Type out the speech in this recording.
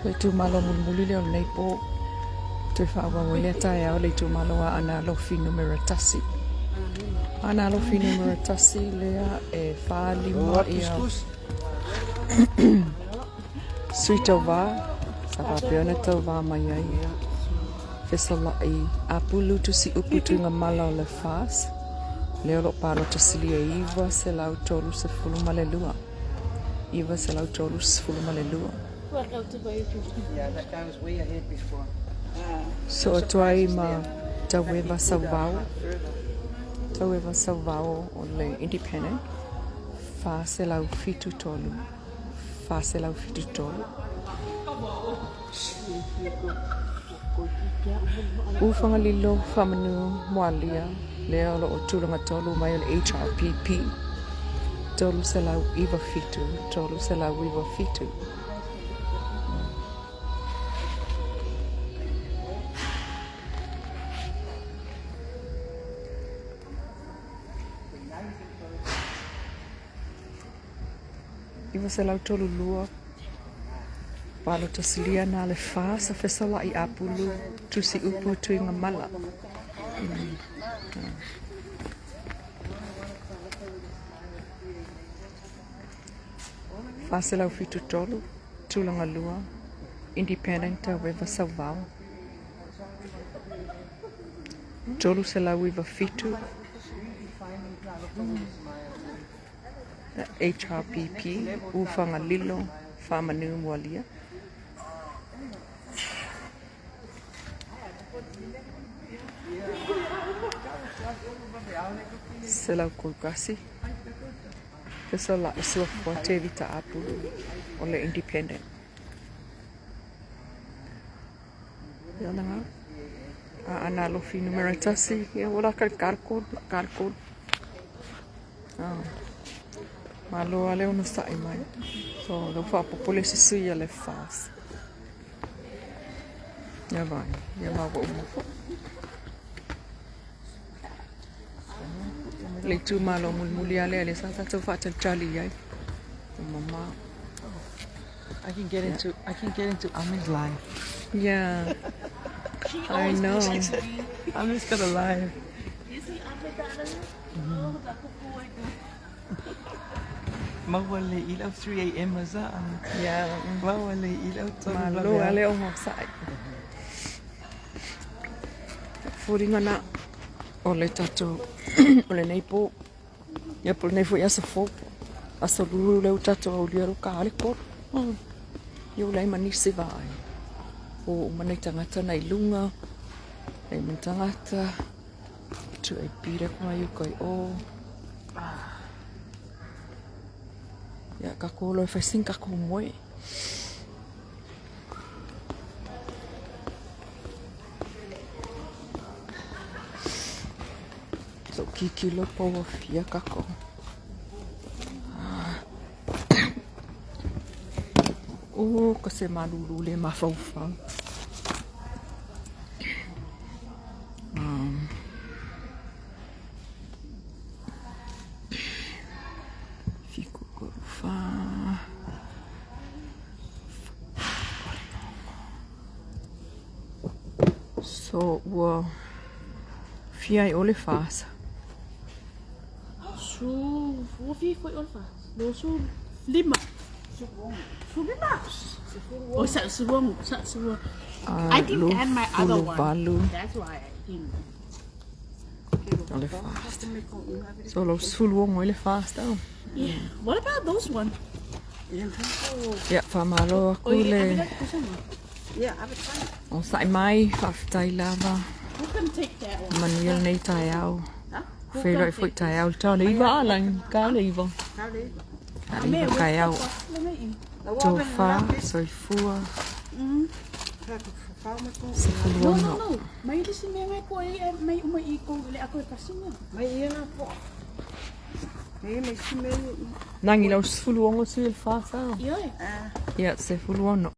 Le itumalo mulimuli lea o lenei po. Toe faaauau ai lea taeao le itumalo a Aana Alofi numera tasi. Aana Alofi numera tasi lea e 45 ia sui tauvā sa faapea ona tauvā mai ai fesolaʻi apulu tusiupu tuigamala o le FAS lea o lo o palota silia i 932. 932. Soo atu ai ma Taueva Sauvao, Taueva Sauvao o le Independent, 473, 473. U Fagalilo Faamanu Moalia, lea o lo o tulaga tolu mai o le HRPP, 397, 397. 932 palota silia na le fa sa fesolaʻi apulu tusi upu tuigamala. 473 tulaga lua Independent Taueva Sauvao. 397 HRPP Ufagalilo Faamanu Moalia. 131 Fesolaʻi Suafoa Tevita Apulu o le Independent. Ia langa. Aana Alofi numera tasi. Ia ua laka i le karkol, karkol. Ah. Malo lava le onosai mai. So, lau faapopo le isi sui a le FAS. Ia vai, ia ma ua uma foi. Le itumalo mulimuli lava lea lea sa tatou faatalitali ai. Ua mamao. I can get into I can get into Ami's life. Yeah. I know. Ami's got a life. Maua le i lau 3 a.m. asa. Yeah. Maua le i lau tolu Malo lava le onosai. Foliga na o le tatou o lenei po. Ia po o lenei foi aso fou. Aso lulu lea ua tatou aulia lo ka le 3. Ia ua leai ma nisi vaai. O uma nei tagata na i luga, leai ma ni tagata. Tu ai pira ko mai uka i o. Ia kako loe fai sing kako moe. So kikilo po ua fia kako. O ka se malulu le mafaufau. Fiku kolu fa. So ua fia ai ʻole fasa. Su ua fia foi ʻole fasa. No su lima. Su lima. O sa sulu sa sulu. I didn't add my other one. 28. That's why I didn't. O le FAST. So lou 16 i le FAST au. Yeah. What about those one? Ia, faamalo aku Oi, le ave la kusa mo. onosai mai, faafetai lava. Who can take that one? Manuia lenei taeao. Feiloai foi taeao i le tau le iva a lagi, ka le iva. Ka le iva taeao. Tofa, soifua, No, 16. no, no. Mai le si mea ngai ko e mai uma i ko le ako e pasinga. Nagi lau 16 sui i le FAST au. Ioe. Ia, 16.